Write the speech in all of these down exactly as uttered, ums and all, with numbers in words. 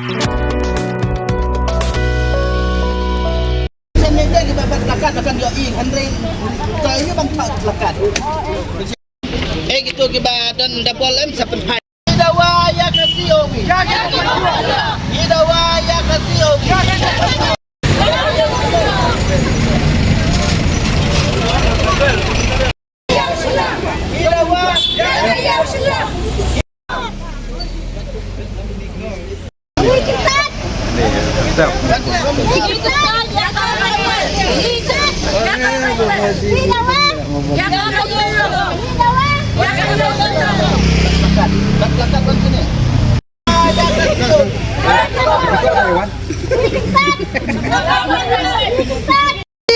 Sen ne dei ba bat plakat akan ïoh i hynrei. To ini bang pat plakat. Eh, gitu kiba don double em sa pynphai. Ida wa ya ka C O B. Ida wa ya ka C O B.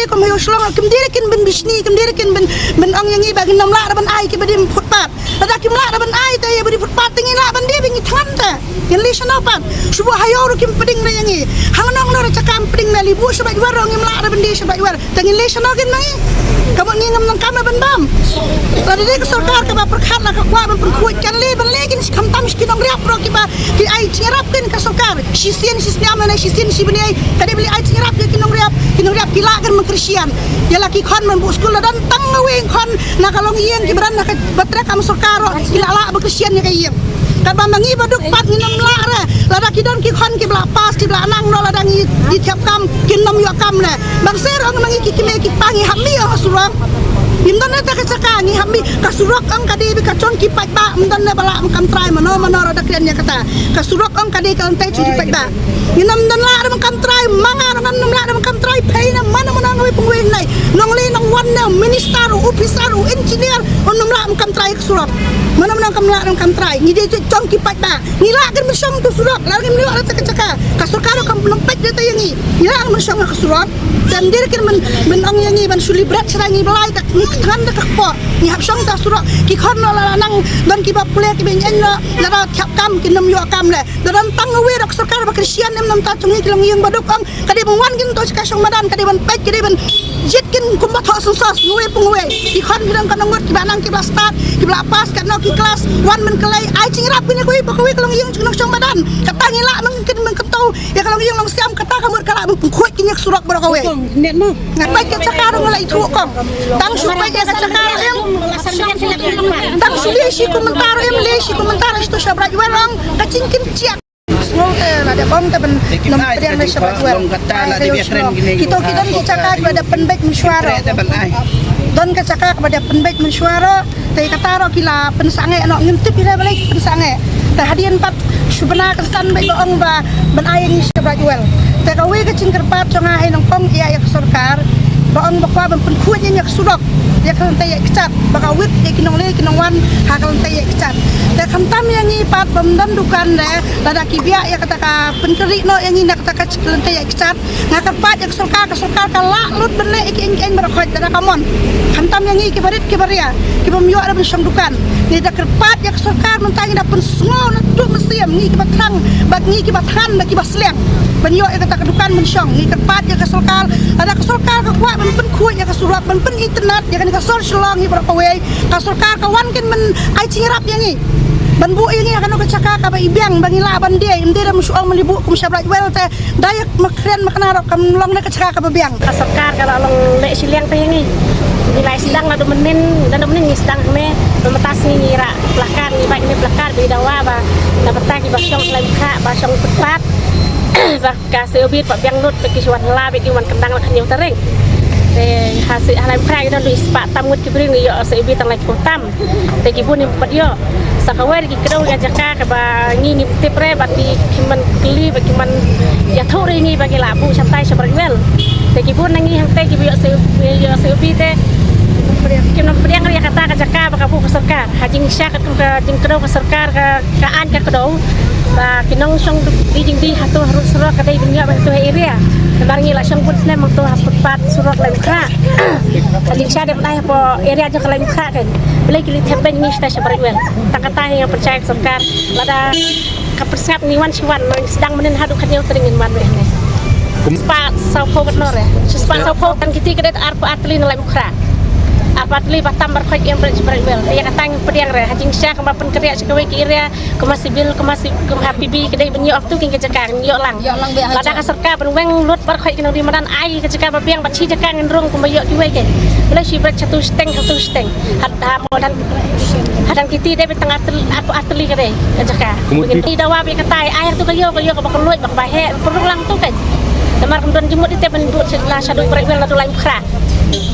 Kum ha ïew shlong, kim dei kin ban bishni, kim dei kin ban, ban ong ïa ngi ba ngin ym lah da ban ai kiba die footpath. Lada kim lah da ban ai te ïa ba die footpath te ngin lah ban die ba ngi thngan te. Ngin leit shano pat? Shu buh ha ïew ruh kim pdeng na ïa ngi. Hangno hangno ruh jaka ym pdeng na, leit buh sha Beit Wer ruh ngim lah da ban die sha Beit Wer. Te ngin leit shano kin ma ngi? Ka mut ngi ngam nang kam ban bam. Lada dei ka sorkar kaba pyrkhat la ka kwah ban pynkhuid kan leit ban leit kin, khamtam shi ki nongriap ruh kiba ki ai jingïarap kin ka sorkar. Shisien shi snem ne shisien shi bnai ka dei ban leit ai jingïarap ïa ki nongriap, ki nongriap ki lah kan ban kyrshan ïa la ki khon ban buh skul. La don tang wei khon na ka longïing kiba don ha kaba trei kam sorkar ruh ki la lah ban kyrshan ïa ka ïing. Katba ma ngi baduk pat ngin ym lah re. Lada ki don ki khon kiba la pass kiba la nang noh, lada ngi, ngi thiap kam kin ym ïoh kam re. Bang seh ruh ma ngi ki kmie ki kpa ngi hap mih ha surok. Ngim don re te ka jaka ngi hap mih. Ka surok ong ka dei ba ka jong ki paidbah, ym don re ba lah ban kam trai, mano mano ruh da kren ïa kata. Ka surok ong ka dei ka lynti jong ki paidbah. Ngin ym don lah da ban kam trai, ma nga ruh ngam nym lah da ban kam trai, phi ne mano mano nga wei pung wei nai. Nonglei nongwan ne, minister, officer, engineer, un nym lah ban kam trai ka surok. Mano mano kam lah da ban kam trai. Ngi dei jong ki paidbah. Ngi lah kan ban shong tu surok, lah ngim ïoh ruh te ka jaka. Ka sorkar ruh kam nym peit ruh te ïa ngi. Ngi lah kan ban shong ha ka surok. Te ym dei kan ban, ban ong ïa ngi ban shu liberate sha ngi, balei ka ngi thngan da ka kpoh. Ngi hap shong ta surok. Ki khon noh la nang don kiba pule kiba ïeng noh, lada thiap kam kin ym ïoh kam le. Lada tang wei ruh ka sorkar ba kyrshan, ym don ta jong ngi ki longïing baduk ong ka dei ban wan kin to sha ka shong madan, ka dei ban peit, ka dei ban jied kin kumba thoh census, nga wei pung wei. Ki khon ki dang ka nongut kiba nang kiba stad, kiba la pass katno ki klas, wan ban kylli, ai jingïarap kin ïa kawei pa kawei ka longïing jong ka nongshong madan. Kata ngi lah nang kin ban kyntu ïa ka longïing longsiam, kata ka mut ka lah ban pynkhuid kin ïa ka surok baroh kawei. Nga peit ka jaka ruh nga la ithuh kong. Tang shu peit ïa ka jaka ruh em. Tang shu leh shi komentar ruh em, leh shi komentar ruh, sha Beit Wer ong ka jingkynjiah. Sngewte lada bang te ban nym pdiang da sha Beit Wer. Kito ki don ki jaka kiba da pynbeit mynshuwa ruh. Don ka jaka kaba da pynbeit mynshuwa ruh. Te kata ruh ki la pynsangeh noh, ngim tip ïa balei ki pynsangeh. Te hadien pat shu bna ka san beit ba ong ba ban ai ïa ngi sha Beit Wer. Te kawei ka jingkyrpad jong nga ha i nongpong ïa, ïa ka sorkar ba ong ba kwah ban pynkhuid ïa ngi ka surok, ïa ka lynti ïa kjat, ba ka wit ïa ki nongleit ki nongwan ha ka lynti ïa kjat. Te khamtam ïa ngi pat bym don dukan re, lada ki biang ïa kata ka pynkyrih noh ïa ngi na kata ka lynti ïa kjat. Nga kyrpad ïa ka sorkar, ka sorkar ka lah lut ban leh ïa ki ïing ki ïeng baroh khoit, lada ka mon. Khamtam ïa ngi kiba rit kiba ria, kibym ïoh re ban shong dukan. Ngi da kyrpad ïa ka sorkar mynta, ngi da pynsngew naduh mynsiem, ngi kiba thrang bad ngi kiba thngan bad kiba sliang ban ïoh ïa kata ka dukan ban shong. Ngi kyrpad ïa ka sorkar, lada ka sorkar ka kwah ban pynkhuid ïa ka surok, ban pyn-internet ïa kane ka sor Shillong hi baroh kawei. Ka sorkar ka wan kin ban ai jingïarap ïa ngi, ban buh ïa ngi ha kano ka jaka kaba i biang ba ngi lah ban die. Ym dei re mynshuwa, ym lei buh kum sha Beit Wer te da ïa ma kren ma kna ruh kam long na ka jaka kaba biang. Ka sorkar ka la long leh shiliang te ïa ngi. Ngi la sdang naduh mynnin, naduh mynnin ngi sdang ne. Mynta sngi ngi rah placard, ngi bait ne placard ba i dawa ba na bynta kiba shong ha Laitumkhrah ba shong footpath. Ba ka C O B pat biang lut, ba ki shu wan la, ba ki wan kyndang la khynñiew tarik. Te ha Laitumkhrah ki don dei spah tam ngut ki briew, ngi ïoh C O B tang laiphew tam. Te ki bun ngim pat ïoh. Sa kawei de ki kdew ïa jaka kaba ngi ngim tip re, bad ki, ki man kylli, bad ki man ïathuh re ngi ba ki la buh shatai sha Beit Wer. Te ki bun na ngi hangtei kiba ïoh C O B, ïoh C O B te kim nang pdiang re ïa kata ka jaka ba ka buh ka sorkar. Ha jingshisha katkum ka jingkdew ka sorkar ka, ka aiñ ka kdew ba ki nongshong dei jingdie hato harud surok ka dei ban ïoh ba hato ha area. Namar ngi la shong bun snem hato ha footpath surok Laitumkhrah. Ka jingshisha dei ban ai hapoh area jong ka Laitumkhrah kan. Balei ki leit thep beiñ ngi shatai sha Beit Wer. Tang kata hi nga pynshai ka sorkar. Lada ka pyrsngap ngi wan shi wan, ngi sdang mynnin haduh khynñiew tarik ngin wan wei hangne. Spah sawphew bad nor eh. Spah sawphew tang kiti ka dei arphew ar tylli na Laitumkhrah. Arphew tylli ba tam ba rkhoi ki em Bright, Brightwell. Ïa kata ngin pdiang re ha jingshisha kumba pynkhreh sha kawei ki area, kumba Civil, kumba Ci-, kumba P B, ka dei ban ïoh hangtu kine ki jaka, ngin ïoh lang. Ïoh lang beit ha. Lada ka sorkar ban weng lut ba rkhoi ki nongdie madan, ai ka jaka ba biang, bad shi jaka ngin rung kumba ïoh kiwei ki. Balei shi Bright shatu shiteng, shatu shiteng. Had, ha, mo dan, hadan kiti dei beit tang arphew, arphew tylli ka dei ka jaka. Kumut. Ngi dawa beit kata, ai hangtu ka ïew, ka ïew kaba kylluid, ba kaba heh, pyrshah lang tu kan. Namar kam don jingmut ite ban bud sha, na shaduh Brightwell, naduh Laitumkhrah.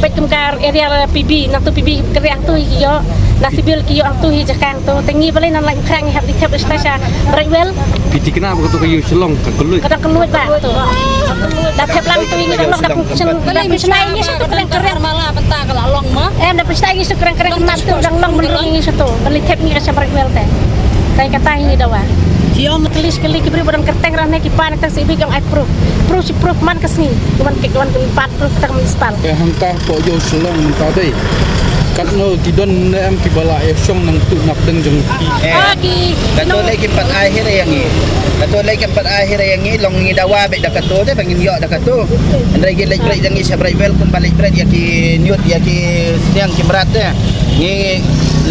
Peit kum ka area P B, na tu P B ka area hangtu hi ki ïoh, na Civil ki ïoh hangtu hi jaka hangtu. Te ngi balei na Laitumkhrah ngi hap leit thep sha Brightwell. Phi thikna ba kato ka ïew Shillong ka kylluid. Ka dang kylluid ba tu. Da thep lang tu ngi dang long da pynshai, da pynshai ngi sha tu kren kren. Em, da pynshai ngi sha tu kren kren, ma tu dang long mynrung ngi sha tu. Balei thep ngi ka sha Brightwell te. Te kata hi ngi dawa. Ki ong kylli kylli ki briew ba don kyrteng rah ne ki pan tang sibik ong ai proof. Proof shi proof man ka sngi. Ki wan ki wan ki pan proof tang municipal. Te hangta hapoh ïew Shillong mynta dei. Katno ki don ne em kiba la ïa shong nangtu na pdeng jong ki. Eh, ah, ki, kato no. Lei kim pat ai hi re ïa ngi. Kato lei kim pat ai hi re ïa ngi, long ngi dawa beit da kato te ba ngin ïoh da kato. Hynrei ki leit bret ïa ngi sha Brightwell kumba leit bret ïa ki ñiut ïa ki sniang ki mrad te. Ngi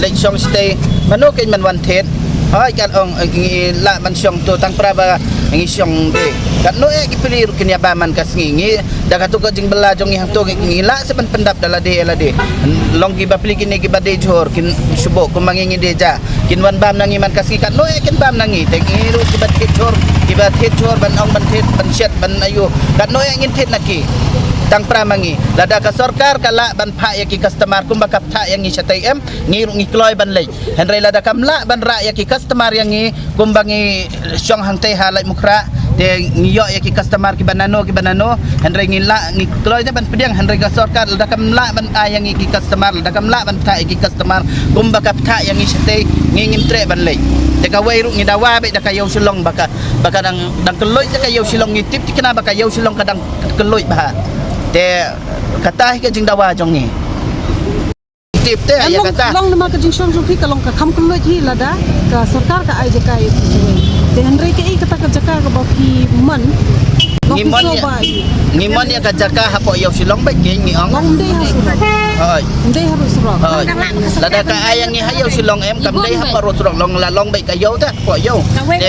leit shong shatei. Mano kein ban wan thied. Hoi, kan ong, eh, ngi lah ban shong tu tang pra ba ngi shong de. Katno eh ki pli ruh kin ïa bam man ka sngi ngi. Da katu ka jingbylla jong ngi hangtu ngi, ngi lah sa ban pyndap da lade ïa lade. Long kiba pli kine kiba dei jhur kin shu buh kumba ngi ngi dei ja. Kin wan bam na ngi man ka sngi, katno eh kin bam na ngi. Te ngi ruh kiba thied jhur, kiba thied jhur ban ong ban thied ban shet ban aiu. Katno eh ngin thied na ki. Tang pra ma ngi. Lada ka sorkar ka lah ban phah ïa ki customer kumba ka phah ïa ngi shatei em. Ngi ruh ngi kloi ban leit. Hynrei lada kam lah ban rah ïa ki customer ïa ngi kumba ngi shong hangtei ha Laitumkhrah. Te ngi ïoh ïa ki customer kiba nano kiba nano. Hynrei ngi lah ngi kloi te ban pdiang, hynrei ka sorkar lada kam lah ban ai ïa ngi ki customer, lada kam lah ban phah ïa ki customer kumba ka phah ïa ngi shatei, ngi ngim treh ban leit. Te kawei ruh ngi dawa beit da ka ïew Shillong ba ka, ba ka dang, dang kylluid da ka ïew Shillong, ngi tip thikna ba ka ïew Shillong ka dang kylluid bha. Te kata hi ka jingdawa jong ngi. Tip te, ïa long, kata. Long namar ka jingshong jong phi ka long ka kham kylluid hi lada ka sorkar ka ai jaka ïa phi. Te hynrei kaei kata ka jaka kaba phi mon? Ngi mon ïa, ngi mon ïa ka jaka hapoh ïew Shillong beit ngi ong. Long ym dei ha surok. Hoi. Ym dei ha surok. Hoi. Lada ka ai ïa ngi ha ïew Shillong em kam dei hapoh surok, long la long beit ka ïew te hapoh ïew. Te